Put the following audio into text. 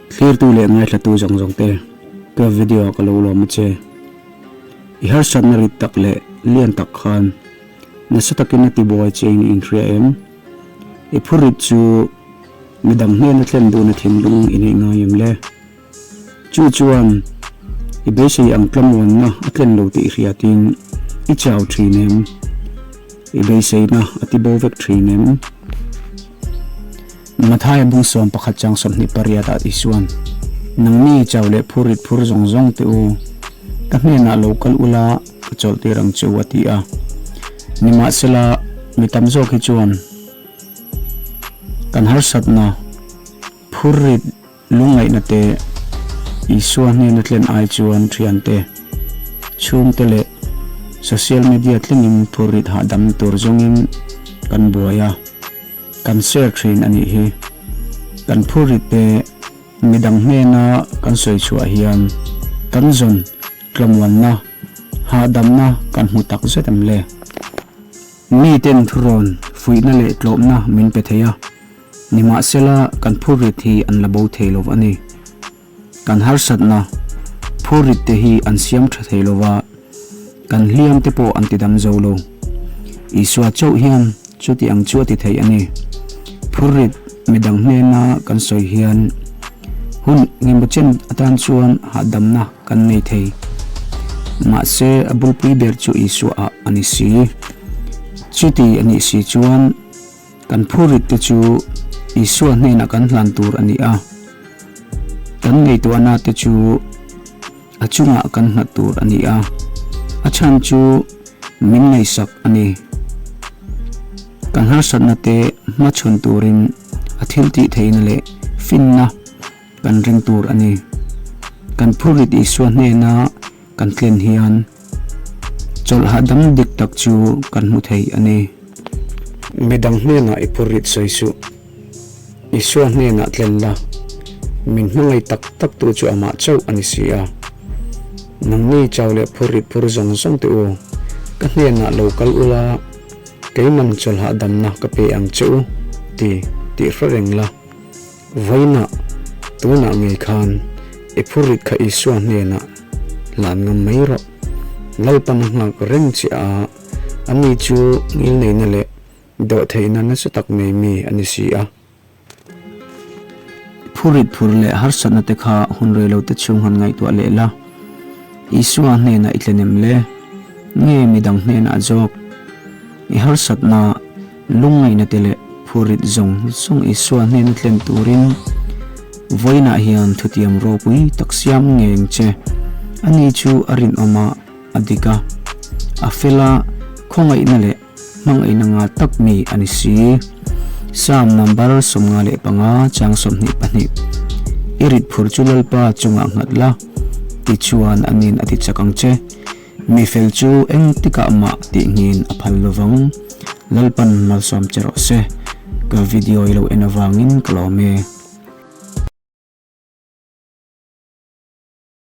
Thlirtu leh ngaithlatu zawng zawng te ka video ah ka lo lawm a che. I harsatna rit tak leh lian tak khan nasa takin a tibuai che in i inhria em? I phurit chu midang hnena thlen duhna thinlung i neih ngai em le? Chu chuan i beisei ang tlamuanna a tlen lo tih hriatin i chau thin em? I beiseina a tibo vek thin em? Mathaia bung 11 chang 28 ah Isuan, Nangni chau leh phur rit phur zawng zawng te u, ka hnenah lo kal ula ka chawlh tir ang che u a ti a. Nimahsela, mi tam zawk hi chuan kan harsatna phur rit Lungngaihna te, Isua hnena tlen ai chuan thiante, chhungte leh social media tlingin phurrit hahdam tur zawngin kan buai a, kan share thin a nih hi. Kan phurrit te midang hnena kan sawi chhuah hian kan zawn tlamuanna, hahdamna kan hmu tak zet em le? Miten thurawn, fuihna leh tlawmna min pe thei a. Nimahsela, kan phurrit hi an la bo thei lo a ni. Kan harsatna, phurrit te hi an siam tha thei lo va, kan hliam te pawh an ti dam zo lo. Isua chauh hian chuti ang chu a ti thei a ni. Phurrit midang hnena kan sawi hian hun engemaw chen atan chuan hahdamna kan nei thei. Mahse, a bulpui ber chu Isua ah a ni si. Chuti a nih si chuan. Kan phurrit te chu Isua hnenah kan hlan tur a ni a, kan ngaihtuahna te chu a chungah kan nghat tur a ni a, a chhan chu min ngaihsak a ni. Kan harsatna te hmachhawn turin a thiltih theihna leh finna kan ring tur a ni. Kan phurrit Isua hnena kan tlen hian Chawlh hahdam dik tak chu kan hmu thei a ni. Midang hnenah i phurrit sawi suh. Isua hnenah tlen la, min hmangaih tak tak tu chu amah chauh a ni si a. Nangni chau leh phurrit phur zawng zawng te u, ka hnenah lo kal ula, keiman chawlh hahdamna ka pe ang che u, ti tih hre reng la. Vawiinah, tunah ngei khan i phurrit kha Isua hnenah hlan ngam mai rawh. Lalpan a nghak reng che a, ani chu ngilneihna leh dawhtheihna nasa tak nei mi a ni si a. I phurrit phur leh harsatna te kha hun rei lo te chhung han ngaihtuah leh la, Isua hnenah i tlenem le? Nge midang hnenah zawk? I harsatna, lungngaihna te leh phurrit zawng zawng Isua hnena tlen turin vawiinah hian thutiam ropui tak siam ngeng che. Ani chu a rinawm a, a dik a, a fel a, khawngaihna leh hmangaihna nga tak mi a ni si. Psalm number 55 chang 22 I rit phur chu Lalpa chungah nghat la, tichuan anin a ti chak ang che. Mi fel chu eng tikah mah tih nghin a phal lovang. Lalpan malsawm che rawh se. Ka video i lo en avangin ka lawm e.